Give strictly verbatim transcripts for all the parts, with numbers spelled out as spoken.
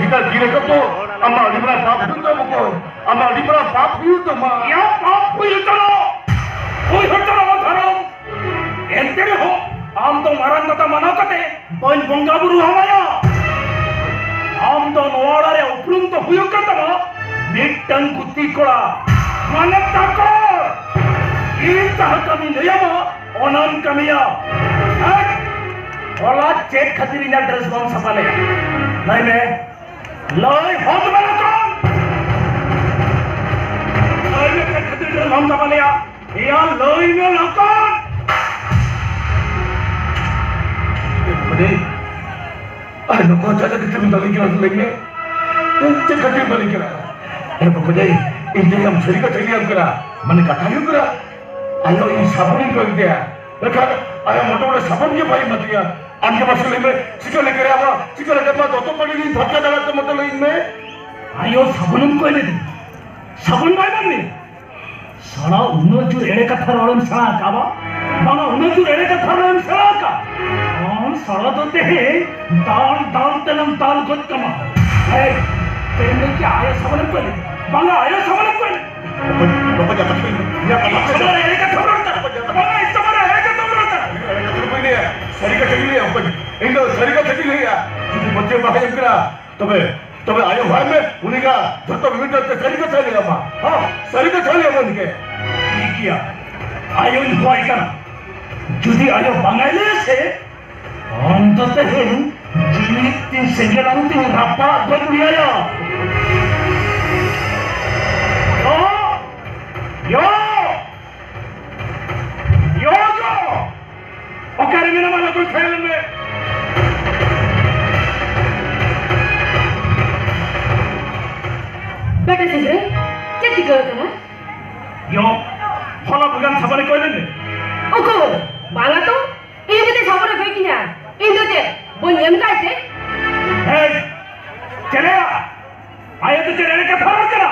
ᱡᱤᱨᱟᱹ ᱠᱟᱛᱮ ᱟᱢᱟᱜ ᱟᱹᱰᱤ ᱢᱟᱨᱟᱝ ᱯᱟᱯ ᱦᱩᱭᱩᱜ ᱛᱟᱢᱟ ᱵᱚᱠᱚ᱾ ᱟᱢᱟᱜ ᱟᱹᱰᱤ ᱢᱟᱨᱟᱝ ᱯᱟᱯ ᱦᱩᱭᱩᱜ ᱛᱟᱢᱟ᱾ ᱭᱟ ᱯᱟᱯ ᱦᱩᱭ ᱩᱛᱟᱹᱨᱚᱜ, ᱦᱩᱭ ᱩᱛᱟᱹᱨᱚᱜ ᱫᱷᱚᱨᱚᱢ᱾ ᱮᱱᱛᱮ ᱨᱮᱦᱚᱸ ᱟᱢ ᱫᱚ ᱢᱟᱨᱟᱝ ᱫᱟᱫᱟ ᱢᱟᱱᱟᱣ ᱠᱟᱛᱮ ᱵᱟᱹᱧ ᱵᱚᱸᱜᱟ ᱵᱩᱨᱩ ᱟᱢᱟᱭᱟ᱾ ᱟᱢ ᱫᱚ ᱱᱚᱣᱟ ᱚᱲᱟᱜ ᱨᱮ ᱩᱯᱨᱩᱢ ᱫᱚ ᱦᱩᱭᱩᱜ ᱠᱟᱱ ᱛᱟᱢᱟ ᱢᱤᱫᱴᱟᱝ ᱜᱩᱛᱤ ᱠᱚᱲᱟ, ᱢᱟᱱᱮ ᱪᱟᱠᱚᱨ᱾ ᱤᱧ ᱡᱟᱦᱟᱸ ᱠᱟᱹᱢᱤᱧ ᱞᱟᱹᱭᱟᱢᱟ, ᱚᱱᱟᱢ ᱠᱟᱹᱢᱤᱭᱟ᱾ ᱦᱮᱸ? ᱦᱚᱞᱟ ᱪᱮᱫ ᱠᱷᱟᱹᱛᱤᱨ ᱤᱧᱟᱜ ᱰᱨᱮᱥ ᱵᱟᱢ ᱥᱟᱯᱷᱟ ᱞᱮᱫᱟ? ᱞᱟᱹᱭ ᱢᱮ, ᱞᱟᱹᱭ ᱦᱚᱫ ᱢᱮ ᱞᱚᱠᱚᱱ᱾ ᱞᱟᱹᱭ ᱢᱮ, ᱪᱮᱫ ᱠᱷᱟᱹᱛᱤᱨ ᱰᱨᱮᱥ ᱵᱟᱢ ᱥᱟᱯᱷᱟ ᱞᱮᱫᱟ? ᱮᱭᱟ, ᱞᱟᱹᱭ ᱢᱮ ᱞᱚᱠᱚᱱ᱾ ᱟᱨ ᱱᱚᱝᱠᱟ ᱪᱮᱫ ᱠᱷᱟᱹᱛᱤᱨ ᱮᱢ ᱫᱟᱞᱤᱧ ᱠᱟᱱᱟ, ᱞᱟᱹᱭ ᱢᱮ? ᱪᱮᱫ ᱠᱷᱟᱹᱛᱤᱨ ᱮᱢ ᱫᱟᱞᱤᱧ ᱠᱟᱱᱟ? ᱮ ᱵᱟᱵᱟ ᱡᱟᱭ, ᱤᱧ ᱫᱚ ᱟᱢ ᱥᱟᱹᱨᱤ ᱠᱟᱛᱷᱟᱧ ᱞᱟᱹᱭᱟᱢ ᱠᱟᱱᱟ, ᱢᱟᱱᱮ ᱠᱟᱛᱷᱟ ᱦᱩᱭᱩᱜ ᱠᱟᱱᱟ, ᱟᱭᱳ ᱤᱧ ᱥᱟᱵᱚᱱᱤᱧ ᱠᱚᱭ ᱠᱮᱫᱮᱭᱟ, ᱢᱮᱱᱠᱷᱟᱱ ᱟᱭᱳ ᱢᱚᱴᱟᱢᱩᱴᱤ ᱥᱟᱵᱚᱱ ᱜᱮ ᱵᱟᱭ ᱮᱢᱟ ᱫᱤᱧᱟ᱾ ᱟᱢ ᱜᱮ ᱢᱟᱥᱮ ᱞᱟᱹᱭ ᱢᱮ, ᱪᱤᱠᱟᱹ ᱞᱮᱠᱟᱨᱮ ᱟᱢᱟᱜ ᱪᱤᱠᱟᱹ ᱞᱮᱠᱟᱨᱮ ᱟᱢᱟᱜ ᱫᱚᱛᱚ ᱯᱟᱹᱲᱤ ᱞᱤᱧ ᱯᱷᱟᱨᱪᱟ ᱫᱟᱲᱮᱭᱟᱜ ᱛᱮ ᱢᱟᱥᱮ ᱞᱟᱹᱭ ᱢᱮ? ᱟᱭᱳ ᱥᱟᱵᱚᱱᱮᱢ ᱠᱚᱭ ᱞᱮᱫᱮ, ᱥᱟᱵᱚᱱ ᱵᱟᱭ ᱮᱢᱟᱫ ᱢᱮᱭᱟ? ᱥᱟᱞᱟ, ᱩᱱᱟᱹᱜ ᱡᱳᱨ ᱮᱲᱮ ᱠᱟᱛᱷᱟ ᱨᱚᱲᱮᱢ ᱥᱮᱬᱟ ᱟᱠᱟᱫ ᱵᱟ? ᱵᱟᱝᱟ, ᱩᱱᱟᱹᱜ ᱡᱳᱨ ᱮᱲᱮ ᱠᱟᱛᱷᱟ ᱨᱚᱲᱮᱢ ᱥᱮᱬᱟ ᱟᱠᱟᱫ? ᱟᱢ ᱥᱟᱞᱟ ᱫᱚ ᱛᱮᱦᱮᱧ ᱫᱟᱞ ᱫᱟᱞ ᱛᱮᱞᱟᱝ ᱫᱟᱞ ᱜᱚᱡ ᱠᱟᱢᱟ᱾ ᱮᱭ, ᱪᱮᱫ ᱮᱢ ᱞᱟᱹᱭ ᱠᱮᱜᱼᱟ? ᱟᱭᱳ ᱥᱟᱵᱚᱱᱮᱢ ᱠᱚᱭ ᱞᱮᱫᱮ? ᱵᱟᱝᱟ, ᱟᱭᱳ ᱥᱟᱵᱚᱱᱮᱢ ᱠᱚᱭ ᱞᱮᱫᱮ? ᱵᱟᱠᱚ ᱡᱟᱯᱟᱜ ᱠᱟᱱᱟ᱾ ᱤᱧ ᱥᱟᱢᱟᱝ ᱨᱮ ᱮᱲᱮ ᱠᱟᱛᱷᱟᱢ ᱨᱚᱲ ᱠᱟᱱᱟ᱾ ᱵᱟᱝᱟ, ᱤᱧ ᱥᱟᱢᱟᱝ ᱨᱮ ᱮᱲᱮ ᱠᱟᱛᱷᱟᱢ ᱨᱚᱲ ᱠᱟᱱᱟ᱾ ᱮᱲᱮ ᱠᱟᱛᱷᱟ ᱫᱚ ᱵᱟᱹᱧ ᱞᱟᱹᱭᱟ᱾ ᱥᱟᱹᱨᱤ ᱠᱟᱛᱷᱟ ᱜᱮᱧ ᱞᱟᱹᱭᱟ, ᱵᱚᱠᱚᱧ᱾ ᱤᱧ ᱫᱚ ᱥᱟᱹᱨᱤ ᱠᱟᱛᱷᱟ ᱜᱮᱧ ᱞᱟᱹᱭᱟ᱾ ᱡᱩᱫᱤ ᱵᱟᱹᱪᱤ ᱵᱟᱝ ᱦᱩᱭᱩᱜ ᱠᱟᱱᱟ, ᱛᱚᱵᱮ, ᱛᱚᱵᱮ ᱟᱭᱳ ᱦᱚᱦᱚᱭ ᱢᱮ, ᱩᱱᱤ ᱜᱟ ᱡᱷᱚᱛᱚ ᱢᱤᱢᱤᱫ ᱛᱮ ᱥᱟᱹᱨᱤ ᱠᱟᱛᱷᱟᱭ ᱞᱟᱹᱭ ᱟᱢᱟ᱾ ᱦᱚᱸ, ᱥᱟᱹᱨᱤ ᱠᱟᱛᱷᱟᱭ ᱞᱟᱹᱭ ᱟᱢᱟ ᱩᱱᱤ ᱜᱮ᱾ ᱴᱷᱤᱠ ᱜᱮᱭᱟ, ᱟᱭᱳᱧ ᱦᱚᱦᱚᱭ ᱠᱟᱱᱟ᱾ ᱡᱩᱫᱤ ᱟᱭᱳ ᱵᱟᱝᱟᱭ ᱞᱟᱹᱭᱟ ᱥᱮ, ᱟᱢ ᱫᱚ ᱛᱮᱦᱮᱧ ᱡᱤᱣᱤ ᱛᱤᱧ ᱥᱮᱸᱜᱮᱞ ᱟᱹᱜᱩ ᱛᱤᱧ ᱨᱟᱯᱟᱜ ᱜᱚᱡ ᱢᱮᱭᱟ᱾ ᱭᱳ! ᱭᱳ! ᱭᱳ ᱜᱳ! ᱚᱠᱟᱨᱮ ᱢᱮᱱᱟᱢᱟ? ᱞᱚᱜᱚᱱ ᱠᱷᱟᱭᱟᱞ ᱢᱮ᱾ ᱵᱮᱴᱟ ᱥᱤᱝᱨᱟᱹᱭ, ᱪᱮᱫ ᱪᱤᱠᱟᱹ ᱟᱠᱟᱱᱟ? ᱭᱳ, ᱦᱚᱞᱟ ᱵᱟᱜᱟᱱ ᱥᱟᱵᱟᱱᱮ ᱠᱚᱭ ᱞᱮᱱ ᱢᱮ᱾ ᱚᱠᱚᱭ? ᱵᱟᱝᱟ ᱛᱚ, ᱤᱧ ᱡᱩᱫᱤ ᱥᱟᱵᱚᱱᱮ ᱠᱚᱭ ᱠᱤᱧᱟ, ᱤᱧ ᱫᱚ ᱪᱮᱫ ᱵᱟᱹᱧ ᱮᱢ ᱠᱟᱭ ᱛᱮ? ᱦᱮᱭ, ᱪᱮᱞᱮᱭᱟ, ᱟᱭᱳ ᱫᱚ ᱪᱮᱫ ᱮᱲᱮ ᱠᱟᱛᱷᱟ ᱨᱚᱲ ᱠᱟᱱᱟ?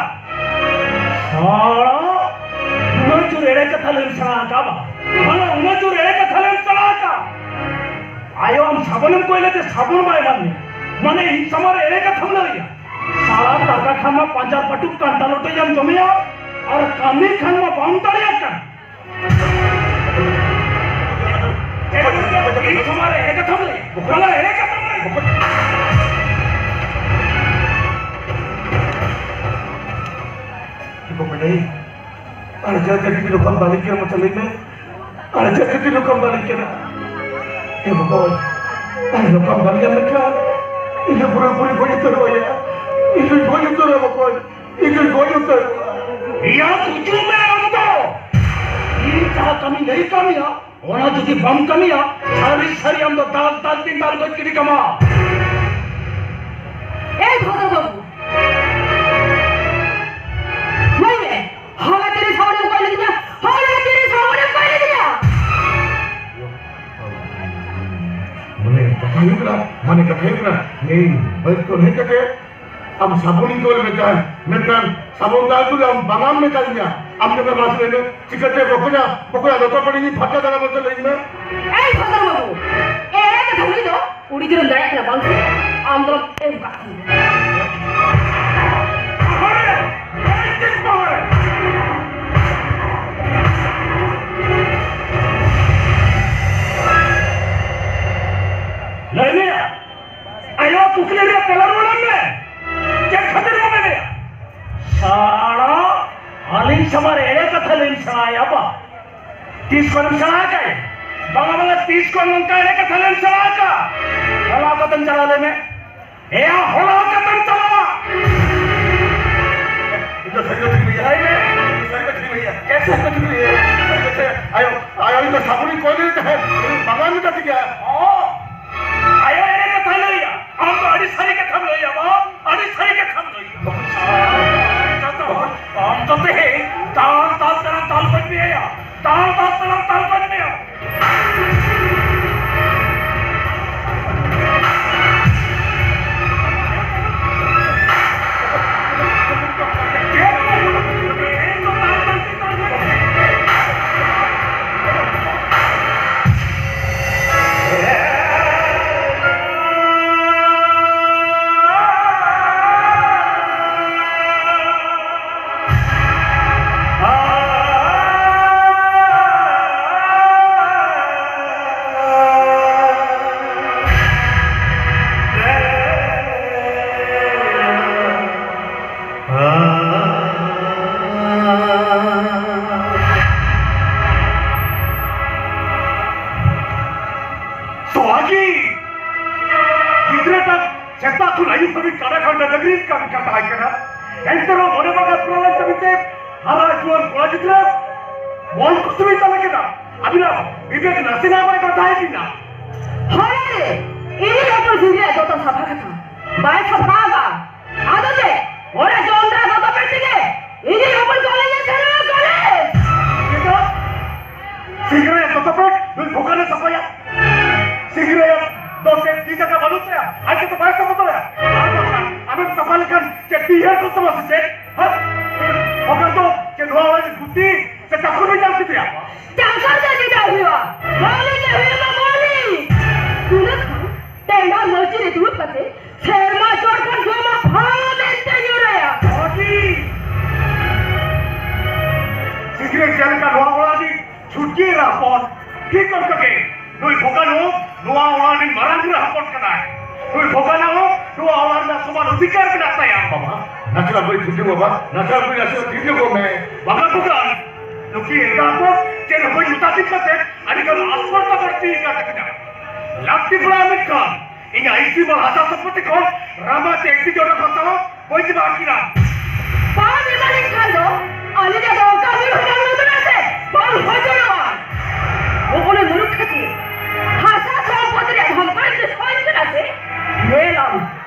ᱥᱟᱲᱟ, ᱩᱱᱟᱹᱜ ᱡᱳᱨ ᱮᱲᱮ ᱠᱟᱛᱷᱟ ᱞᱟᱹᱭ ᱥᱮᱬᱟ ᱟᱠᱟᱫ ᱵᱟ? ᱵᱟᱝᱟ, ᱩᱱᱟᱹᱜ ᱡᱳᱨ ᱮᱲᱮ ᱠᱟᱛᱷᱟ ᱞᱟᱹᱭ ᱥᱮᱬᱟ ᱟᱠᱟᱫ᱾ ᱟᱭᱳ ᱟᱢ ᱥᱟᱵᱚᱱᱮᱢ ᱠᱚᱭ ᱞᱮᱫᱮ, ᱥᱟᱵᱚᱱ ᱵᱟᱭ ᱮᱢᱟᱫ ᱢᱮᱭᱟ᱾ ᱢᱟᱱᱮ ᱤᱧ ᱥᱟᱢᱟᱝ ᱨᱮ ᱮᱲᱮ ᱠᱟᱛᱷᱟᱢ ᱞᱟᱹᱭᱟ? ᱥᱟᱞᱟ ᱫᱟᱠᱟ ᱠᱷᱟᱱ ᱢᱟ ᱯᱟᱸᱡᱟ ᱯᱟᱹᱴᱩᱵ ᱠᱟᱱᱴᱟ ᱞᱚᱴᱚᱭᱟᱢ ᱡᱚᱢᱮᱭᱟ, ᱟᱨ ᱠᱟᱹᱢᱤ ᱠᱷᱟᱱ ᱢᱟ ᱵᱟᱢ ᱫᱟᱲᱮᱭᱟᱜ ᱠᱟᱱ᱾ ᱤᱧ ᱥᱟᱢᱟᱝ ᱨᱮ ᱮᱲᱮ ᱠᱟᱛᱷᱟᱢ ᱞᱟᱹᱭᱟ? ᱵᱟᱝᱟ, ᱮᱲᱮ ᱠᱟᱛᱷᱟᱢ ᱞᱟᱹᱭᱟ? ᱵᱚᱠᱚᱧ, ᱟᱨ ᱡᱟ ᱡᱟ ᱡᱩᱫᱤ ᱱᱚᱝᱠᱟᱢ ᱫᱟᱲᱮ ᱠᱮᱭᱟ, ᱢᱟᱥᱮ ᱞᱟᱹᱭ ᱢᱮ᱾ ᱟᱨ ᱡᱟ ᱡᱩᱫᱤ ᱱᱚᱝᱠᱟᱢ ᱫᱟᱲᱮ ᱠᱮᱭᱟ᱾ ᱮ ᱵᱚᱠᱚᱧ, ᱟᱨ ᱱᱚᱝᱠᱟᱢ ᱫᱟᱲᱮᱭᱟᱜ ᱞᱮᱠᱷᱟᱱ ᱤᱧ ᱫᱚ ᱯᱩᱨᱟᱹ ᱯᱩᱨᱤ ᱜᱚᱡ ᱩᱛᱟᱹᱨᱚᱜ ᱟᱭᱟ᱾ ᱤᱧ ᱫᱚᱧ ᱜᱚᱡ ᱩᱛᱟᱹᱨᱚᱜᱼᱟ ᱵᱚᱠᱚᱧ, ᱤᱧ ᱫᱚᱧ ᱜᱚᱡ ᱩᱛᱟᱹᱨᱚᱜᱼᱟ᱾ ᱤᱭᱟᱹ ᱜᱩᱡᱩᱜ ᱢᱮ ᱟᱢ ᱫᱚ! ᱤᱧ ᱡᱟᱦᱟᱸ ᱠᱟᱹᱢᱤ ᱞᱟᱹᱭ ᱠᱟᱜ ᱢᱮᱭᱟ, ᱚᱱᱟ ᱡᱩᱫᱤ ᱵᱟᱢ ᱠᱟᱹᱢᱤᱭᱟ, ᱥᱟᱹᱨᱤ ᱥᱟᱹᱨᱤ ᱟᱢ ᱫᱚ ᱫᱟᱞ ᱫᱟᱞ ᱛᱤᱧ ᱫᱟᱞ ᱜᱚᱡ ᱜᱤᱰᱤ ᱠᱟᱢᱟ᱾ ᱮᱭ ᱵᱷᱚᱫᱨᱚ ᱵᱟᱹᱵᱩ, ᱞᱟᱹᱭ ᱢᱮ, ᱦᱚᱞᱟ ᱛᱤᱨᱮ ᱥᱟᱵᱚᱱᱮᱢ ᱠᱚᱭ ᱞᱤᱫᱤᱧᱟ? ᱦᱚᱞᱟ ᱛᱤᱨᱮ ᱥᱟᱵᱚᱱᱮᱢ ᱠᱚᱭ ᱞᱤᱫᱤᱧᱟ? ᱢᱟᱱᱮ ᱠᱟᱛᱷᱟ ᱦᱩᱭᱩᱜ ᱠᱟᱱᱟ, ᱢᱟᱱᱮ ᱠᱟᱛᱷᱟ ᱦᱩᱭᱩᱜ ᱠᱟᱱᱟ, ᱤᱧ ᱵᱟᱹᱫᱽ ᱠᱷᱚᱱ ᱦᱮᱡ ᱠᱟᱛᱮ ᱟᱢ ᱥᱟᱵᱚᱱᱤᱧ ᱠᱚᱭ ᱢᱮᱛᱟᱢ, ᱢᱮᱱᱠᱷᱟᱱ ᱥᱟᱵᱚᱱ ᱫᱚ ᱟᱹᱜᱩ ᱞᱮ ᱟᱢ ᱵᱟᱝ ᱮᱢ ᱢᱮᱛᱟᱫᱤᱧᱟ᱾ ᱟᱢ ᱫᱚ ᱢᱟᱥᱮ ᱞᱟᱹᱭ ᱢᱮ, ᱪᱤᱠᱟᱹᱛᱮ ᱵᱚᱠᱚᱧᱟ, ᱵᱚᱠᱚᱧᱟ ᱫᱚᱛᱚ ᱯᱟᱹᱲᱤ ᱤᱧ ᱯᱷᱟᱨᱪᱟ ᱫᱟᱲᱮᱭᱟᱜᱼᱟ, ᱢᱟᱥᱮ ᱞᱟᱹᱭ ᱢᱮ? ᱮᱭ ᱵᱷᱚᱫᱨᱚ ᱵᱟᱹᱵᱩ, ᱮᱲᱮ ᱠᱟᱛᱷᱟ ᱞᱟᱹᱭ ᱫᱚ ᱠᱩᱲᱤ ᱜᱤᱫᱽᱨᱟᱹᱢ ᱫᱟᱲᱮᱭᱟᱜ ᱠᱟᱱᱟ ᱵᱟᱝ ᱥᱮ? ᱟᱢ ᱫᱚ ᱮᱢ ᱠᱟᱜ ᱠᱟᱱᱟ᱾ ᱞᱟᱹᱭ ᱢᱮ, ᱟᱭᱳ ᱠᱩᱠᱞᱤ ᱨᱮᱭᱟᱜ ᱛᱮᱞᱟ ᱨᱩᱣᱟᱹᱲ ᱮᱢ ᱢᱮ᱾ ᱪᱮᱫ ᱠᱷᱟᱹᱛᱤᱨ ᱵᱟᱢ ᱮᱢᱮᱭᱟ? ᱥᱟᱲᱟ, ᱟᱹᱞᱤᱧ ᱥᱟᱢᱟᱝ ᱨᱮ ᱮᱲᱮ ᱠᱟᱛᱷᱟ ᱞᱟᱹᱭ ᱥᱮᱬᱟᱭᱟ ᱵᱟ? ᱛᱤᱥ ᱠᱷᱚᱱᱮᱢ ᱥᱮᱬᱟ ᱟᱠᱟᱫ? ᱵᱟᱝᱟ, ᱵᱟᱝᱟ, ᱛᱤᱥ ᱠᱷᱚᱱ ᱱᱚᱝᱠᱟ ᱮᱲᱮ ᱠᱟᱛᱷᱟ ᱞᱟᱹᱭ ᱥᱮᱬᱟ ᱟᱠᱟᱫ? ᱦᱚᱞᱟ ᱠᱟᱛᱮᱢ ᱪᱟᱞᱟᱣ ᱞᱮᱱᱟ᱾ ᱮᱭᱟ, ᱦᱚᱞᱟ ᱠᱟᱛᱮᱢ ᱪᱟᱞᱟᱣᱟ᱾ ᱤᱧ ᱫᱚ ᱥᱟᱹᱨᱤ ᱠᱟᱛᱷᱟᱧ ᱞᱟᱹᱭᱟ᱾ ᱞᱟᱹᱭ ᱢᱮ᱾ ᱥᱟᱹᱨᱤ ᱠᱟᱛᱷᱟᱧ ᱞᱟᱹᱭᱟ᱾ ᱪᱮᱫ ᱥᱟᱹᱨᱤ ᱠᱟᱛᱷᱟᱧ ᱞᱟᱹᱭᱟ? ᱥᱟᱹᱨᱤ ᱠᱟᱛᱷᱟ᱾ ᱟᱭᱳ, ᱟᱭᱳ, ᱤᱧ ᱫᱚ ᱥᱟᱵᱚᱱᱤᱧ ᱠᱚᱭ ᱞᱮᱫᱮ ᱛᱟᱦᱮᱸᱫ᱾ ᱵᱟᱝᱟ ᱢᱮᱛᱟ ᱫᱤᱧᱟ᱾ ᱚ, ᱟᱭᱳ ᱮᱲᱮ ᱠᱟᱛᱷᱟᱭ ᱞᱟᱹᱭᱟ᱾ ᱟᱢ ᱫᱚ ᱟᱹᱰᱤ ᱥᱟᱹᱨᱤ ᱠᱟᱛᱷᱟᱢ ᱞᱟᱹᱭᱟ, ᱵᱟᱵᱟ᱾ ᱟᱹᱰᱤ ᱥᱟᱹᱨᱤ ᱠᱟᱛᱷᱟᱢ ᱞᱟᱹᱭᱟ᱾ ᱟᱢ ᱫᱚ ᱛᱮᱦᱮᱧ ᱫᱟᱞ ᱫᱟᱞ ᱛᱮᱞᱟᱝ ᱫᱟᱞ ᱜᱚᱡ ᱢᱮᱭᱟ᱾ ᱫᱟᱞ ᱫᱟᱞ ᱛᱮᱞᱟᱝ ᱫᱟᱞ ᱜᱚᱡ ᱢᱮᱭᱟ᱾ ᱥᱮᱛᱟᱜ ᱠᱷᱚᱱ ᱟᱹᱭᱩᱵ ᱫᱷᱟᱹᱵᱤᱡ ᱠᱟᱰᱟ ᱠᱷᱟᱱᱰᱟ ᱰᱟᱹᱝᱨᱤ ᱠᱟᱹᱢᱤ ᱠᱟᱱ ᱛᱟᱦᱮᱸ ᱠᱟᱱᱟ᱾ ᱮᱱᱛᱮ ᱨᱮᱦᱚᱸ ᱢᱚᱱᱮ ᱵᱟᱝ ᱯᱨᱚᱞᱚᱭ ᱛᱟᱹᱵᱤᱱ ᱛᱮ ᱦᱟᱨᱟ ᱡᱩᱣᱟᱹᱱ ᱠᱚᱲᱟ ᱜᱤᱫᱽᱨᱟᱹ ᱢᱚᱱ ᱠᱩᱥᱤ ᱛᱟᱞᱮ ᱠᱟᱱᱟ᱾ ᱟᱹᱵᱤᱱᱟᱜ ᱵᱤᱵᱮᱠ ᱱᱟᱥᱮᱱᱟᱜ ᱵᱟᱭ ᱠᱟᱛᱷᱟᱭ ᱵᱤᱱᱟ᱾ ᱦᱳᱭ ᱨᱮ, ᱤᱧᱤᱡ ᱦᱚᱯᱚᱱ ᱥᱤᱝᱜᱤᱭᱟᱜ ᱡᱚᱛᱚ ᱥᱟᱯᱷᱟ ᱠᱟᱛᱷᱟ ᱵᱟᱭ ᱥᱟᱯᱷᱟ ᱟᱠᱟᱫ᱾ ᱟᱫᱚ ᱪᱮᱫ? ᱚᱱᱟ ᱡᱚᱢ ᱫᱟᱜ ᱫᱚ ᱛᱚᱯᱮ ᱛᱮᱜᱮ ᱤᱧᱤᱡ ᱦᱚᱯᱚᱱ ᱠᱚᱞᱮᱡᱽ ᱮ ᱥᱮᱱᱚᱜᱼᱟ, ᱠᱚᱞᱮᱡᱽ᱾ ᱪᱮᱫᱟᱜ? ᱥᱤᱝᱜᱨᱟᱹᱭᱟᱜ ᱫᱚᱛᱚ ᱯᱮ ᱱᱩᱭ ᱵᱷᱚᱜᱟᱱᱮ ᱥᱟᱯᱷᱟᱭᱟ᱾ ᱥᱤᱝᱜᱨᱟᱹᱭᱟᱜ ᱫᱚ ᱪᱮᱫ ᱛᱤ ᱡᱟᱸᱜᱟ ᱵᱟᱹᱱᱩᱜ ᱛᱟᱭᱟ? ᱟᱡ ᱛᱮᱫᱚ ᱵᱟᱭ ᱥᱟᱯᱷᱟ ᱫᱟᱲᱮᱭᱟᱜᱼᱟ᱾ ᱟᱨ ᱵᱟᱝᱠᱷᱟᱱ ᱟᱢᱮᱢ ᱥᱟᱯᱷᱟ ᱞᱮᱠᱷᱟᱱ ᱪᱮᱫ ᱛᱤ ᱦᱮᱲ ᱠᱚᱜ ᱛᱟᱢᱟ ᱥᱮ ᱪᱮᱫ? ᱦᱮᱸ? ᱵᱷᱚᱜᱟᱱ ᱫᱚ ᱪᱮᱫ ᱱᱚᱣᱟ ᱚᱲᱟᱜ ᱨᱮ ᱜᱩᱛᱤ ᱥᱮ ᱪᱟᱠᱚᱨ ᱵᱮᱱ ᱧᱟᱢ ᱠᱮᱫᱮᱭᱟ? ᱪᱟᱠᱚᱨ ᱫᱚ ᱪᱮᱫᱟᱜ ᱦᱩᱭᱩᱜᱼᱟ? ᱢᱟᱹᱞᱤᱠ ᱮ ᱦᱩᱭᱩᱜᱼᱟ, ᱢᱟᱹᱞᱤᱠ᱾ ᱛᱤᱱᱟᱹᱜ ᱠᱷᱟᱱ ᱴᱮᱸᱰᱟᱨ ᱢᱟᱹᱪᱤ ᱨᱮ ᱫᱩᱲᱩᱵ ᱠᱟᱛᱮ ᱥᱮᱨᱢᱟ ᱪᱚᱴ ᱠᱷᱚᱱ ᱡᱚᱢᱟ ᱯᱷᱟᱢ ᱮᱱᱛᱮ ᱧᱩᱨᱟᱭᱟ᱾ ᱚᱡᱤ! ᱥᱤᱠᱨᱮᱴ ᱪᱮᱫ ᱞᱮᱠᱟ ᱱᱚᱣᱟ ᱚᱲᱟᱜ ᱨᱤᱱ ᱪᱷᱩᱴᱠᱤ ᱮᱨᱟ ᱦᱚᱯᱚᱱ, ᱴᱷᱤᱠ ᱚᱱᱠᱟ ᱜᱮ ᱱᱩᱭ ᱵᱷᱚᱜᱟᱱ ᱦᱚᱸ ᱱᱚᱣᱟ ᱚᱲᱟᱜ ᱨᱤᱱ ᱢᱟᱨᱟᱝ ᱮᱨᱟ ᱦᱚᱯᱚᱱ ᱠᱟᱱᱟᱭ᱾ ᱱᱩᱭ ᱵᱷᱚᱜᱟᱱ ᱦᱚᱸ ᱱᱚᱣᱟ ᱚᱲᱟᱜ ᱨᱮᱱᱟᱜ ᱥᱚᱢᱟᱱ ᱚᱫᱷᱤᱠᱟᱨ ᱢᱮᱱᱟᱜ ᱛᱟᱭᱟ᱾ ᱵᱟᱵᱟ, ᱱᱟᱥᱮᱱᱟᱜ ᱵᱟᱹᱧ ᱵᱩᱡᱷᱟᱹᱣ ᱵᱟᱵᱟ, ᱱᱟᱥᱮᱱᱟᱜ ᱵᱟᱹᱧ ᱱᱟᱥᱮᱱᱟᱜ ᱛᱷᱤᱨ ᱧᱚᱜᱚᱜ ᱢᱮ᱾ ᱵᱟᱵᱟ ᱵᱷᱚᱜᱟᱱ, ᱱᱩᱠᱤᱱ ᱮᱨᱟ ᱦᱚᱯᱚᱱ ᱪᱮᱫ ᱦᱚᱸ ᱵᱟᱹᱧ ᱢᱮᱛᱟ ᱠᱤᱱ ᱠᱟᱱ ᱛᱮ ᱟᱹᱰᱤ ᱜᱟᱱ ᱟᱥᱯᱚᱨᱫᱟ ᱵᱟᱹᱲᱛᱤ ᱟᱠᱟᱱ ᱛᱟᱹᱠᱤᱱᱟ᱾ ᱞᱟᱹᱠᱛᱤ ᱯᱟᱲᱟᱣ ᱞᱮᱱᱠᱷᱟᱱ ᱤᱧᱟᱹᱜ ᱤᱥᱤ ᱵᱟᱞ ᱦᱟᱥᱟ ᱥᱚᱢᱯᱚᱛᱤ ᱠᱷᱚᱱ ᱨᱟᱢᱟ ᱛᱮ ᱮᱠᱴᱤ ᱡᱚᱱᱟ ᱠᱚ ᱥᱟᱶ ᱵᱟᱹᱧ ᱮᱢᱟ ᱠᱤᱱᱟ᱾ ᱵᱟᱢ ᱮᱢᱟ ᱞᱤᱧ ᱠᱷᱟᱱ ᱫᱚ ᱟᱹᱞᱤᱧᱟᱜ ᱫᱚ ᱚᱠᱟ ᱦᱩᱭ ᱦᱚᱸ ᱵᱟᱝ ᱦᱩᱭ ᱠᱟᱱᱟ ᱥᱮ ᱵᱟᱝ ᱦᱩᱭ ᱡᱚᱲᱚᱜᱼᱟ᱾ ᱱᱚᱜᱼᱚ ᱱᱩᱭ ᱢᱩᱨᱩᱠ ᱠᱷᱟᱹᱛᱤᱨ ᱦᱟᱥᱟ ᱥᱚᱢᱯᱚᱛᱤ ᱨᱮᱭᱟᱜ ᱫᱷᱚᱢᱠᱟᱣ ᱡᱩᱫᱤ ᱦᱩᱭ ᱠᱟᱱᱟ ᱥᱮ, ᱧᱮᱞᱟᱢ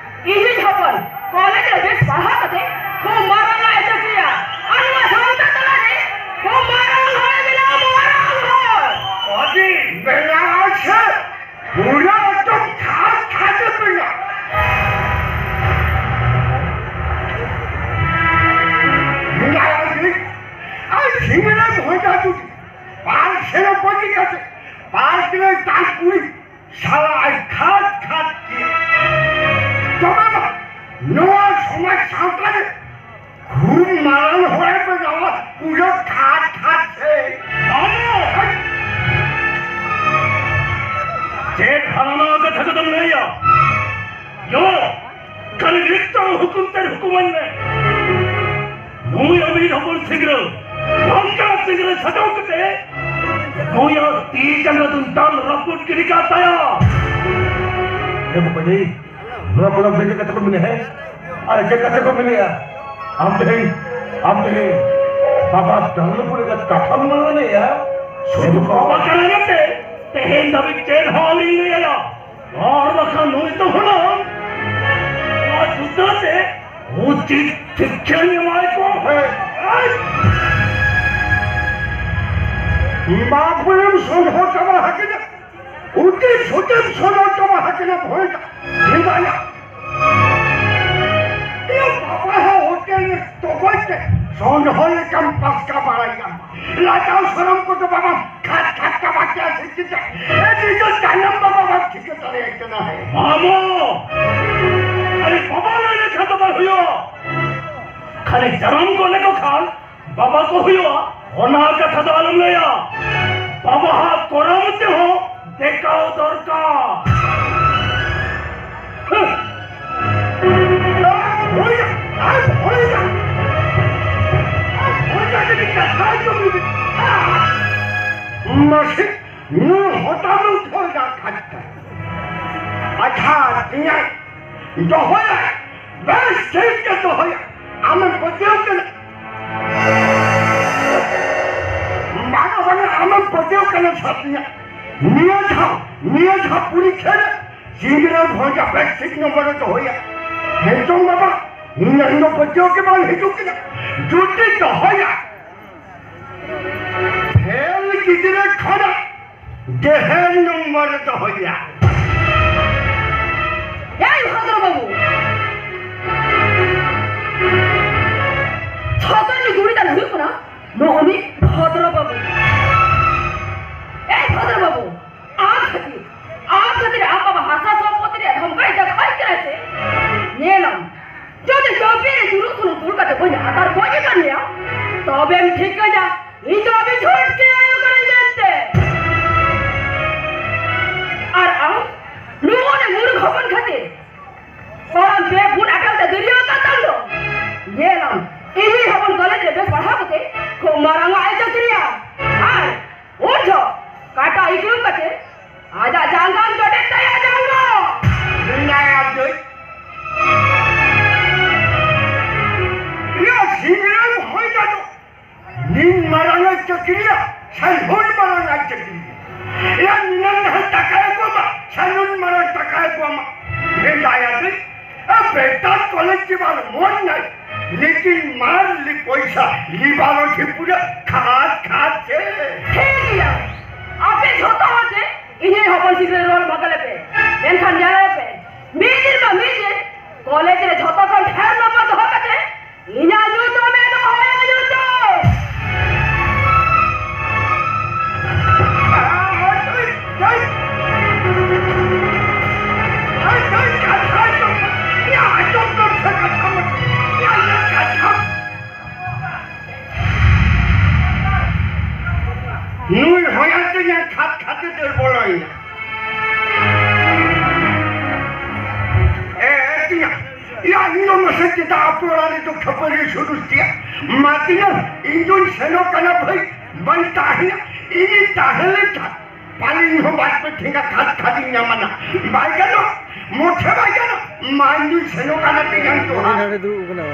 ᱤᱧᱤᱡ ᱦᱚᱯᱚᱱ ᱠᱚᱞᱮᱡᱽ ᱨᱮ ᱵᱮᱥ ᱯᱟᱲᱦᱟᱣ ᱠᱟᱛᱮ ᱠᱷᱩᱵ ᱢᱟᱨᱟᱝ ᱟᱭ ᱪᱟᱹᱠᱨᱤᱭᱟ᱾ ᱟᱨ ᱱᱚᱣᱟ ᱥᱟᱶᱛᱟ ᱛᱟᱞᱟᱨᱮ ᱠᱷᱩᱵ ᱢᱟᱨᱟᱝ ᱦᱚᱲᱮ ᱵᱮᱱᱟᱣᱟ, ᱢᱟᱨᱟᱝ ᱦᱚᱲ᱾ ᱟᱹᱰᱤ ᱵᱮᱱᱟᱣ ᱥᱮ ᱯᱩᱨᱟᱹ ᱮᱠᱫᱚᱢ ᱠᱷᱟᱴ ᱠᱷᱟᱴ ᱯᱮᱭᱟ᱾ ᱱᱚᱣᱟ ᱜᱮ ᱟᱨ ᱥᱤᱢᱮᱱᱟ ᱫᱚᱦᱚᱭ ᱫᱟ ᱛᱩ ᱵᱟᱨ ᱥᱮᱨᱚ ᱯᱚᱪᱤ ᱠᱟᱛᱮ ᱵᱟᱨ ᱠᱤᱞᱳ ᱫᱟᱜ ᱠᱩᱲᱤ ᱥᱟᱞᱟ ᱟᱡ ᱠᱷᱟᱴ ᱠᱷᱟᱴ ᱠᱮᱭᱟ᱾ ᱛᱚᱵᱮ ᱢᱟ ᱱᱚᱣᱟ ᱥᱚᱢᱟᱡᱽ ᱥᱟᱶᱛᱟ ᱨᱮ ᱠᱷᱩᱵ ᱢᱟᱨᱟᱝ ᱦᱚᱲᱮ ᱵᱮᱱᱟᱣᱟ, ᱯᱩᱨᱟᱹ ᱠᱷᱟᱴ ᱠᱷᱟᱴ ᱥᱮ᱾ ᱟᱨᱮ! ᱪᱮᱫ ᱦᱟᱨᱟᱢᱟ ᱠᱟᱛᱷᱟ ᱠᱚᱫᱚᱢ ᱞᱟᱹᱭᱟ? ᱭᱳ, ᱠᱷᱟᱹᱞᱤ ᱢᱤᱫᱴᱟᱝ ᱦᱩᱠᱩᱢ ᱛᱮ ᱦᱩᱠᱩᱢᱟᱹᱧ ᱢᱮ᱾ ᱱᱩᱭ ᱟᱢᱤᱨ ᱦᱚᱯᱚᱱ ᱥᱤᱝᱨᱟᱹ, ᱱᱚᱝᱠᱟ ᱥᱤᱝᱨᱟᱹ ᱥᱟᱡᱟᱣ ᱠᱟᱛᱮ ᱱᱩᱭᱟᱜ ᱛᱤ ᱡᱟᱸᱜᱟ ᱫᱚᱧ ᱫᱟᱞ ᱨᱟᱹᱯᱩᱫ ᱜᱤᱰᱤ ᱠᱟᱜ ᱛᱟᱭᱟ᱾ ᱮ ᱵᱟᱵᱟᱭ, ᱱᱚᱣᱟ ᱠᱚᱫᱚ ᱵᱮᱡᱮ ᱠᱟᱛᱮ ᱠᱚ ᱢᱮᱱᱮᱜᱼᱟ᱾ ᱟᱨ ᱪᱮᱫ ᱠᱟᱛᱮ ᱠᱚ ᱢᱮᱱᱮᱜᱼᱟ? ᱟᱢ ᱛᱮᱦᱮᱧ, ᱟᱢ ᱛᱮᱦᱮᱧ ᱵᱟᱵᱟ ᱰᱟᱹᱝᱜᱩ ᱠᱚ ᱞᱮᱠᱟ ᱠᱟᱛᱷᱟᱢ ᱢᱮᱱᱮᱜᱼᱟ? ᱥᱩᱫᱷᱩ ᱵᱟᱵᱟ ᱠᱟᱱᱟ ᱢᱮᱱᱛᱮ ᱛᱮᱦᱮᱧ ᱫᱷᱟᱹᱵᱤᱡ ᱪᱮᱫ ᱦᱚᱸ ᱟᱹᱣᱨᱤᱧ ᱞᱟᱹᱭ ᱟᱭᱟ᱾ ᱟᱨ ᱵᱟᱠᱷᱟᱱ ᱱᱩᱭ ᱫᱚ ᱦᱩᱱᱟᱹᱝ ᱱᱚᱣᱟ ᱡᱩᱛᱟᱹ ᱛᱮ ᱩᱪᱤᱛ ᱥᱤᱠᱠᱷᱟᱧ ᱮᱢᱟᱭ ᱠᱚ᱾ ᱦᱮᱸ᱾ ᱵᱟᱯᱩᱭᱮᱢ ᱥᱚᱞᱦᱚ ᱪᱟᱵᱟ ᱦᱟᱠᱤᱱᱟ, ᱩᱪᱤᱛ ᱥᱩᱪᱤᱛ ᱥᱚᱞᱦᱚ ᱪᱟᱵᱟ ᱦᱟᱠᱤᱱᱟ ᱵᱷᱚᱭ ᱦᱤᱫᱟᱭᱟ᱾ ᱤᱭᱟᱹ ᱵᱟᱵᱟ ᱦᱚᱸ ᱦᱳᱴᱮᱞ ᱨᱮ ᱛᱚᱜᱚᱡ ᱛᱮ ᱥᱚᱞᱦᱚ ᱞᱮᱠᱟᱢ ᱯᱟᱥᱠᱟ ᱵᱟᱲᱟᱭᱟ᱾ ᱞᱟᱡᱟᱣ ᱥᱚᱨᱚᱢ ᱠᱚᱫᱚ ᱵᱟᱵᱟ ᱠᱷᱟᱴ ᱠᱷᱟᱴ ᱪᱟᱵᱟ ᱠᱮᱭᱟ ᱥᱮ ᱪᱮᱫ? ᱮ ᱱᱤᱡᱚ ᱡᱟᱱᱟᱢ ᱵᱟᱵᱟ ᱵᱟᱢ ᱴᱷᱤᱠᱟᱹ ᱫᱟᱲᱮᱭᱟᱭ ᱠᱟᱱᱟ᱾ ᱢᱟᱢᱚ, ᱠᱷᱟᱹᱞᱤ ᱵᱟᱵᱟ ᱞᱟᱹᱭ ᱞᱮᱠᱷᱟᱱ ᱫᱚ ᱵᱟᱝ ᱦᱩᱭᱩᱜᱼᱟ᱾ ᱠᱷᱟᱹᱞᱤ ᱡᱟᱱᱟᱢ ᱠᱚ ᱞᱮᱠᱚ ᱠᱷᱟᱱ ᱵᱟᱵᱟ ᱠᱚ ᱦᱩᱭᱩᱜᱼᱟ, ᱚᱱᱟ ᱠᱟᱛᱷᱟ ᱫᱚ ᱟᱞᱚᱢ ᱞᱟᱹᱭᱟ᱾ ᱵᱟᱵᱟ ᱦᱟᱜ ᱠᱚᱨᱟᱣ ᱛᱮᱦᱚᱸ ᱫᱮᱠᱟᱣ ᱫᱚᱨᱠᱟᱨ᱾ ᱦᱩᱸ᱾ ᱟᱨ ᱦᱩᱭᱱᱟ, ᱟᱨ ᱦᱩᱭᱱᱟ, ᱟᱨ ᱦᱩᱭᱱᱟ ᱡᱩᱫᱤ ᱠᱟᱛᱷᱟ ᱟᱸᱡᱚᱢ ᱞᱮᱢᱮ᱾ ᱢᱟᱥᱮ, ᱱᱩᱭ ᱦᱚᱴᱟᱛ ᱩᱴᱷᱟᱹᱣ ᱮᱱᱟ ᱠᱷᱟᱴ ᱠᱷᱟᱴ᱾ ᱟᱪᱪᱷᱟ, ᱛᱮᱭᱟᱝ ᱫᱚᱦᱚᱭᱟ, ᱵᱮᱥ ᱴᱷᱤᱠ ᱜᱮ ᱫᱚᱦᱚᱭᱟ᱾ ᱟᱢᱮᱢ ᱯᱟᱹᱛᱭᱟᱹᱣ ᱠᱟᱱᱟ? ᱵᱟᱝᱟ, ᱵᱟᱝᱟ, ᱟᱢᱮᱢ ᱯᱟᱹᱛᱭᱟᱹᱣ ᱠᱟᱱᱟ ᱥᱟᱛᱤᱭᱟ᱾ ᱱᱤᱭᱟᱹ ᱫᱷᱟᱣ, ᱱᱤᱭᱟᱹ ᱫᱷᱟᱣ ᱯᱚᱨᱤᱠᱠᱷᱟ ᱨᱮ ᱥᱤᱝᱜᱽᱨᱟᱹ ᱵᱷᱚᱸᱡᱟ ᱵᱮᱥ ᱴᱷᱤᱠ ᱱᱚᱢᱵᱚᱨ ᱮ ᱫᱚᱦᱚᱭᱟ᱾ ᱦᱮᱸ ᱪᱚᱝ ᱵᱟᱵᱟ, ᱤᱧᱟᱹᱜ ᱫᱚ ᱯᱟᱹᱛᱭᱟᱹᱣ ᱜᱮ ᱵᱟᱝ ᱦᱤᱡᱩᱜ ᱠᱟᱱᱟ᱾ ᱡᱩᱫᱤ ᱫᱚᱦᱚᱭᱟ, ᱯᱷᱮᱞ ᱜᱤᱫᱽᱨᱟᱹ ᱠᱷᱚᱱᱟᱜ ᱰᱷᱮᱨ ᱱᱚᱢᱵᱚᱨ ᱮ ᱫᱚᱦᱚᱭᱟ᱾ ᱮᱭ ᱵᱷᱚᱫᱨᱚ ᱵᱟᱹᱵᱩ, ᱡᱷᱚᱛᱚ ᱨᱤᱱᱤᱡ ᱜᱩᱨᱤᱡ ᱫᱚ ᱦᱩᱭᱩᱜ ᱠᱟᱱᱟ ᱱᱩᱜᱼᱩ ᱱᱩᱭ ᱵᱷᱚᱫᱨᱚ ᱵᱟᱹᱵᱩ᱾ ᱮᱭ ᱵᱷᱚᱫᱨᱚ ᱵᱟᱹᱵᱩ, ᱟᱢ ᱠᱷᱟᱹᱛᱤᱨ, ᱟᱢ ᱠᱷᱟᱹᱛᱤᱨ ᱟᱢ ᱵᱟᱵᱟ ᱦᱟᱥᱟ ᱥᱚᱢᱯᱚᱛᱤ ᱨᱮᱭᱟᱜ ᱫᱷᱚᱢᱠᱟᱭ ᱫᱮᱠᱷᱟᱣ ᱠᱟᱱᱟ ᱥᱮ? ᱧᱮᱞᱟᱢ, ᱡᱩᱫᱤ ᱪᱟᱹᱣᱯᱤ ᱨᱮ ᱪᱩᱨᱩᱡ ᱥᱩᱱᱩᱢ ᱫᱩᱞ ᱠᱟᱛᱮ ᱵᱟᱹᱧ ᱟᱛᱟᱨ ᱜᱚᱡ ᱟᱠᱟᱫ ᱢᱮᱭᱟ, ᱛᱚᱵᱮᱢ ᱴᱷᱤᱠᱟᱹᱭᱟ ᱤᱧ ᱫᱚ ᱟᱹᱰᱤ ᱡᱷᱩᱴ ᱜᱮ ᱟᱭᱳ ᱠᱟᱹᱱᱟᱹᱧ ᱢᱮᱱᱛᱮ᱾ ᱟᱨ ᱦᱮᱸ ᱫᱟᱭᱟ ᱫᱤ, ᱮ ᱵᱮᱴᱟ ᱠᱚᱞᱮᱡᱽ ᱡᱤᱵᱟᱱ ᱢᱚᱱ ᱱᱟᱭ, ᱞᱮᱠᱤᱱ ᱢᱟᱨ ᱞᱤ ᱯᱚᱭᱥᱟ ᱞᱤᱵᱟᱱᱚ ᱴᱷᱤᱯᱩᱨᱟ ᱠᱷᱟᱫ ᱠᱷᱟᱫ ᱪᱮ᱾ ᱴᱷᱤᱠ ᱜᱮᱭᱟ, ᱟᱯᱮ ᱡᱷᱚᱛᱚ ᱦᱚᱲ ᱜᱮ ᱤᱧ ᱦᱚᱯᱚᱱ ᱥᱤᱠᱲᱤ ᱨᱚᱲ ᱵᱟᱜᱟᱞᱮ ᱯᱮ, ᱢᱮᱱᱠᱷᱟᱱ ᱧᱮᱞᱮ ᱯᱮ, ᱢᱤᱫ ᱫᱤᱱ ᱵᱟ ᱢᱤᱫ ᱫᱤᱱ ᱠᱚᱞᱮᱡᱽ ᱨᱮ ᱡᱷᱚᱛᱚ ᱠᱷᱚᱱ ᱰᱷᱮᱨ ᱱᱚᱢᱵᱚᱨ ᱫᱚᱦᱚ ᱠᱟᱛᱮ ᱤᱧᱟᱜ ᱧᱩᱛᱩᱢ ᱮ ᱫᱚᱦᱚᱭᱟ, ᱧᱩᱛᱩᱢ᱾ ᱱᱩᱭ ᱦᱚᱭᱟᱛᱮ ᱤᱧᱟᱜ ᱠᱷᱟᱛ ᱠᱷᱟᱛᱮ ᱫᱟᱹᱲ ᱵᱚᱞᱚᱭᱮᱱᱟ᱾ ᱮ, ᱮ, ᱛᱤᱧᱟ᱾ ᱭᱟ, ᱤᱧ ᱫᱚ ᱢᱟᱥᱮ ᱪᱮᱫᱟᱜ ᱟᱯᱮ ᱚᱲᱟᱜ ᱨᱮᱫᱚ ᱠᱷᱟᱹᱯᱟᱹᱨᱤ ᱥᱩᱨᱩ ᱛᱮᱭᱟ? ᱢᱟ ᱛᱤᱧᱟ, ᱤᱧ ᱫᱩᱧ ᱥᱮᱱᱚᱜ ᱠᱟᱱᱟ ᱵᱷᱟᱹᱭ, ᱵᱟᱹᱧ ᱛᱟᱦᱮᱱᱟ᱾ ᱤᱧᱤᱧ ᱛᱟᱦᱮᱸ ᱞᱮᱱᱠᱷᱟᱱ ᱯᱟᱞᱮ ᱤᱧ ᱦᱚᱸ ᱵᱟᱨ ᱯᱮ ᱴᱷᱮᱸᱜᱟ ᱠᱷᱟᱫ ᱠᱷᱟᱫᱤᱧ ᱧᱟᱢᱟ ᱱᱟ᱾ ᱵᱟᱭ ᱜᱟᱱᱚᱜ, ᱢᱚᱴᱷᱮ ᱵᱟᱭ ᱜᱟᱱᱚᱜ᱾ ᱢᱟ, ᱤᱧ ᱫᱩᱧ ᱥᱮᱱᱚᱜ ᱠᱟᱱᱟ ᱛᱤᱧᱟ, ᱤᱧ ᱫᱚ ᱦᱟᱸᱜ᱾ ᱫᱩᱲᱩᱵ ᱠᱟᱱᱟ᱾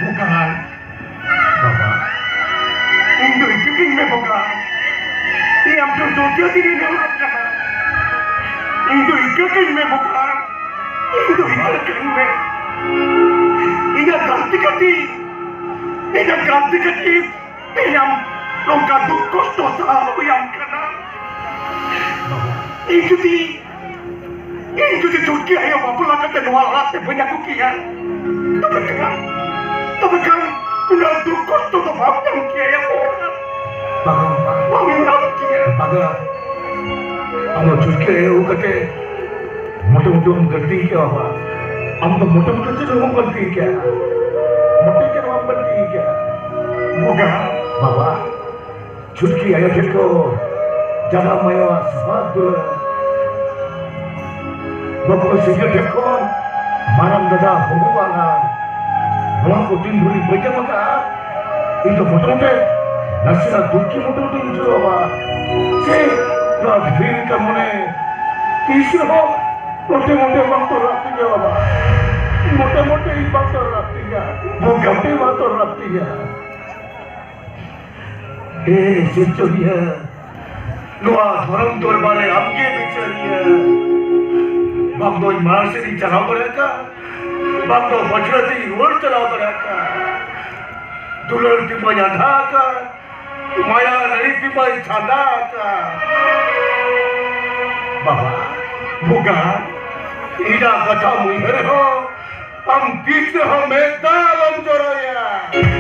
ᱵᱚᱠᱟᱞ, ᱵᱟᱵᱟ, ᱤᱧ ᱫᱚ ᱤᱠᱟᱹ ᱠᱟᱹᱧ ᱢᱮ ᱵᱚᱠᱟᱞ᱾ ᱤᱧ ᱟᱢ ᱴᱷᱮᱱ ᱫᱚ ᱡᱟᱹᱛᱤ ᱨᱮ ᱱᱮᱦᱚᱨᱚᱜ ᱠᱟᱱᱟ᱾ ᱤᱧ ᱫᱚ ᱤᱠᱟᱹ ᱠᱟᱹᱧ ᱢᱮ ᱵᱚᱠᱟᱞ᱾ ᱤᱧ ᱫᱚ ᱤᱠᱟᱹ ᱠᱟᱹᱧ ᱢᱮ᱾ ᱤᱧᱟᱜ ᱜᱟᱹᱞᱛᱤ ᱠᱷᱟᱹᱛᱤᱨ, ᱤᱧᱟᱜ ᱜᱟᱹᱞᱛᱤ ᱠᱷᱟᱹᱛᱤᱨ ᱛᱮᱦᱮᱧ ᱟᱢ ᱱᱚᱝᱠᱟ ᱫᱩᱠ ᱠᱚᱥᱴᱚ ᱥᱟᱦᱟᱣ ᱦᱩᱭᱟᱢ ᱠᱟᱱᱟ᱾ ᱤᱧ ᱡᱩᱫᱤ, ᱤᱧ ᱡᱩᱫᱤ ᱪᱷᱩᱴᱠᱤ ᱟᱭᱳ ᱵᱟᱯᱞᱟ ᱠᱟᱛᱮ ᱱᱚᱣᱟ ᱚᱲᱟᱜ ᱛᱮ ᱵᱟᱹᱧ ᱟᱹᱜᱩ ᱠᱮᱭᱟ, ᱛᱚᱵᱮ ᱠᱷᱟᱱ, ᱛᱚᱵᱮ ᱠᱷᱟᱱ ᱩᱱᱟᱹᱜ ᱫᱩᱠ ᱠᱚᱥᱴᱚ ᱫᱚ ᱵᱟᱢ ᱧᱟᱢ ᱠᱮᱭᱟ ᱭᱟ ᱵᱚᱠᱟᱞ᱾ ᱵᱟᱝᱟ, ᱵᱟᱝᱟ᱾ ᱵᱟᱢ ᱧᱟᱢ ᱠᱮᱭᱟ᱾ ᱵᱟᱝᱟ᱾ ᱟᱢ ᱫᱚ ᱪᱷᱩᱴᱠᱤ ᱟᱭᱳ ᱟᱹᱜᱩ ᱠᱟᱛᱮ ᱢᱚᱴᱮ ᱢᱚᱴᱮ ᱵᱟᱢ ᱜᱟᱹᱞᱛᱤ ᱠᱟᱜᱼᱟ ᱵᱟᱵᱟ᱾ ᱟᱢ ᱫᱚ ᱢᱚᱴᱮ ᱢᱚᱴᱮ ᱪᱮᱫ ᱦᱚᱸ ᱵᱟᱢ ᱜᱟᱹᱞᱛᱤ ᱠᱟᱜᱼᱟ᱾ ᱢᱚᱴᱮ ᱪᱮᱫ ᱦᱚᱸ ᱵᱟᱢ ᱜᱟᱹᱞᱛᱤ ᱠᱟᱜᱼᱟ᱾ ᱵᱚᱠᱟᱞ᱾ ᱵᱟᱵᱟ, ᱪᱷᱩᱴᱠᱤ ᱟᱭᱳ ᱴᱷᱮᱱ ᱠᱷᱚᱱ ᱡᱟᱱᱟᱢ ᱟᱭᱳᱣᱟᱜ ᱥᱟᱵᱟᱫ ᱫᱩᱞᱟᱹᱲ, ᱵᱟᱹᱵᱩ ᱥᱤᱸᱜᱟᱹᱲ ᱴᱷᱮᱱ ᱠᱷᱚᱱ ᱢᱟᱨᱟᱝ ᱫᱟᱫᱟ ᱵᱟᱹᱦᱩᱣᱟᱜ ᱞᱟᱲ, ᱱᱚᱣᱟ ᱠᱚ ᱛᱤᱱ ᱵᱷᱳᱨᱤᱧ ᱵᱟᱹᱧ ᱧᱟᱢ ᱟᱠᱟᱫᱼᱟ, ᱤᱧ ᱫᱚ ᱢᱚᱴᱮ ᱢᱚᱴᱮ ᱱᱟᱥᱮᱱᱟᱜ ᱫᱩᱠᱷᱤ ᱢᱚᱴᱮ ᱢᱚᱴᱮ ᱤᱧ ᱵᱩᱡᱷᱟᱹᱣᱟ ᱵᱟᱵᱟ᱾ ᱥᱮ ᱱᱚᱣᱟ ᱵᱷᱤᱲ ᱠᱟ ᱢᱚᱱᱮ ᱛᱤᱥ ᱨᱮᱦᱚᱸ ᱢᱚᱴᱮ ᱢᱚᱴᱮ ᱵᱟᱝ ᱛᱚᱨᱟᱜ ᱛᱤᱧᱟ ᱵᱟᱵᱟ᱾ ᱢᱚᱴᱮ ᱢᱚᱴᱮ ᱤᱧ ᱵᱟᱝ ᱛᱚᱨᱟᱜ ᱛᱤᱧᱟ᱾ ᱵᱚᱸᱜᱟ ᱯᱮ ᱵᱟᱝ ᱛᱚᱨᱟᱜ ᱛᱤᱧᱟ᱾ ᱦᱮ ᱥᱤᱨᱡᱚᱱᱤᱭᱟᱹ, ᱱᱚᱣᱟ ᱫᱷᱚᱨᱚᱢ ᱫᱚᱨᱵᱟᱨ ᱨᱮ ᱟᱢᱜᱮ ᱵᱤᱪᱟᱹᱨᱤᱭᱟᱹ᱾ ᱵᱟᱝ ᱫᱚ ᱤᱧ ᱢᱟᱲᱟᱝ ᱥᱮᱫ ᱤᱧ ᱪᱟᱞᱟᱣ ᱫᱟᱲᱮᱭᱟᱜ ᱠᱟᱱ, ᱵᱟᱝ ᱫᱚ ᱵᱚᱪᱷᱚᱨ ᱛᱤᱧ ᱨᱩᱣᱟᱹᱲ ᱪᱟᱞᱟᱣ ᱫᱟᱲᱮᱭᱟᱜ ᱠᱟᱱ᱾ ᱫᱩᱞᱟᱹᱲ ᱛᱤᱧ ᱵᱟᱹᱧ ᱟᱸᱫᱷᱟ ᱟᱠᱟᱱ, ᱢᱟᱭᱟ ᱱᱟᱹᱲᱤ ᱛᱤᱧ ᱵᱟᱹᱧ ᱪᱷᱟᱸᱫᱟ ᱟᱠᱟᱱ᱾ ᱵᱟᱵᱟ, ᱵᱚᱸᱜᱟ, ᱤᱧᱟᱹᱜ ᱠᱟᱛᱷᱟ ᱩᱭᱦᱟᱹᱨ ᱨᱮᱦᱚᱸ ᱟᱢ ᱛᱤᱥ ᱨᱮᱦᱚᱸ ᱢᱮᱫ ᱫᱟᱜ ᱟᱞᱚᱢ ᱡᱚᱨᱚᱭᱟ᱾